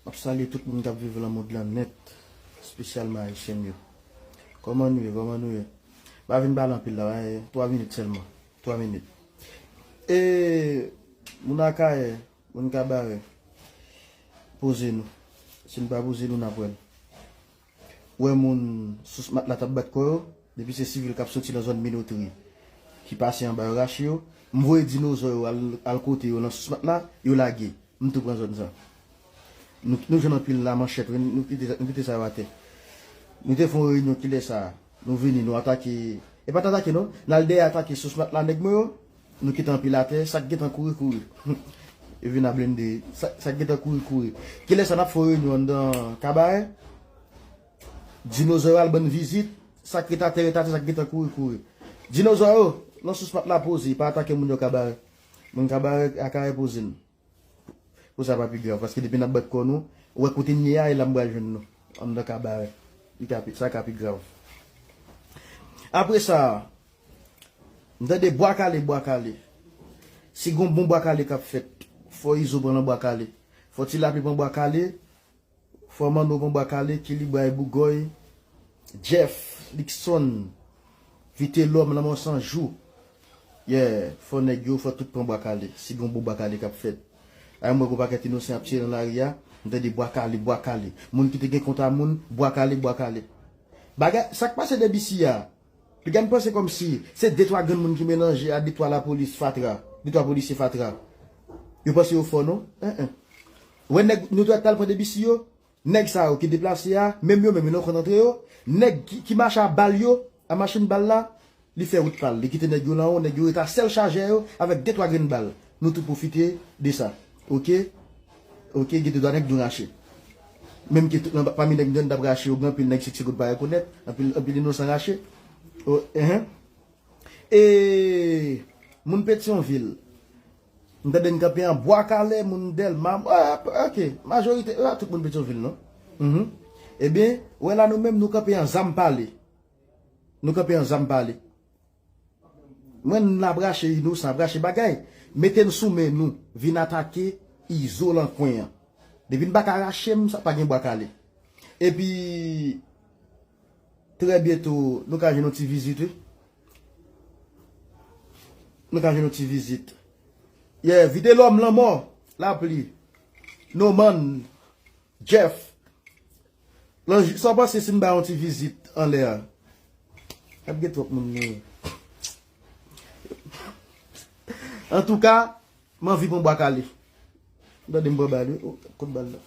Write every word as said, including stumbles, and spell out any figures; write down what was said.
M ap salye tout moun k ap viv nan mond lan nèt, espesyalman Ayisyen yo. Kòman nou ye? Kòman nou ye? M pa vin pale anpil la, e, twa minit sèlman. Twa minit. E, moun Akayè, moun Kabarè, poze nou. Si n pa poze nou, n ap wè l. Ou wè moun sous matla t ap bat kò yo, depi se sivil k ap soti nan zòn Minotri, ki pase anba yo rache yo, m voye dinozò yo al, al kote yo nan sous matla, yo lage. M tou pran zòn sa. Nou, nou jwenn anpil la manchèt, wi, nou kite, nou kite sa yo atè. Nou te fè yon reyinyon kilè sa a. Nou vini, nou atake. E pa t atake non, n al dèyè atake sous matla nèg mwen yo. Nou kite anpil atè, sa k gentan kouri, kouri. Yo vin a blende, sa, sa k gentan kouri, kouri. Kilè sa n ap fè yon reyinyon anndan Kabarè? Dinozò yo al ban n vizit, sa k ret atè, ret atè, sa k gentan kouri, kouri. Dinozò yo, nan sous matla poze, pa atake moun yo Kabarè. Moun Kabarè, Akayè poze n. Pou sa pa pi grav, paske depi n ap bat kò nou, ou wè kote n ye a, e la m pral jwenn nou. Anndan Kabarè. Li ka pi, sa ka pi grav. Apre sa, m tande bwa kale, bwa kale. Si gon bon bwa kale k ap fèt, fò Izo pran nan bwa kale. Fò Ti Lapli pran bwa kale. Fò Manno pran bwa kale, Kilibray, Bougòy, Jeff, Luckson, Vitelòm, Lanmò San Jou. Yeah, fò nèg yo, fò tout pran bwa kale. Si gon bon bwa kale k ap fèt. Ay, m wè gon pakèt inosan ap tire nan lari a, m tande bwa kale, bwa kale. Moun ki te gen kont a moun, bwa kale, bwa kale. Bagay, sa k pase de bisi a? Piga m panse kòmsi se de twa grenn moun ki melanje a de twa lapolis fatra, de twa polisye fatra. Yo panse yo fò non? En, en. Wè nèg nou t al pran de bisi yo, nèg sa yo ki deplase a, menm yo menm yo nan kont antre yo, nèg ki, ki mache a bal yo, a machin bal la, li fè wout pa l, li kite nèg yo nan wo, nèg yo ret a sèl chajè yo avèk de twa grenn bal. Nou tou pwofite de sa. Oke? Oke, gen de twa nèg nou rache. Menm ke tout nan, pami nèg nou t ap rache yo, gen anpil nèg Six Second pa rekonèt, anpil, anpil inosan rache. O, enhen. E moun Petyonvil, m tande n kanpe an Bwa Kale, moun Dèlma, a, oke, majorite, a, tout moun Petyonvil, non? Mhm. Ebyen, wè la nou menm, nou kanpe an Zam Pale. Nou kanpe an Zam Pale. Mwen, n ap rache inosan, ap rache bagay. Mete n sou men nou, vin atake Izo lan kwen an. Depi n pa ka rache m, sa pa gen Bwa Kale. Epi, trè byento, nou ka jwenn yon ti vizit, wi. Nou ka jwenn yon ti vizit. Yeah, Vitelòm, Lanmò, Lapli, Noman, Jeff, Lanji, sa w panse si n bay yon ti vizit anlè a? Ap gen twòp moun nou ye. Antouka, m anvi pran Bwa Kale. M tande m pran bal, wi. O, kot bal la?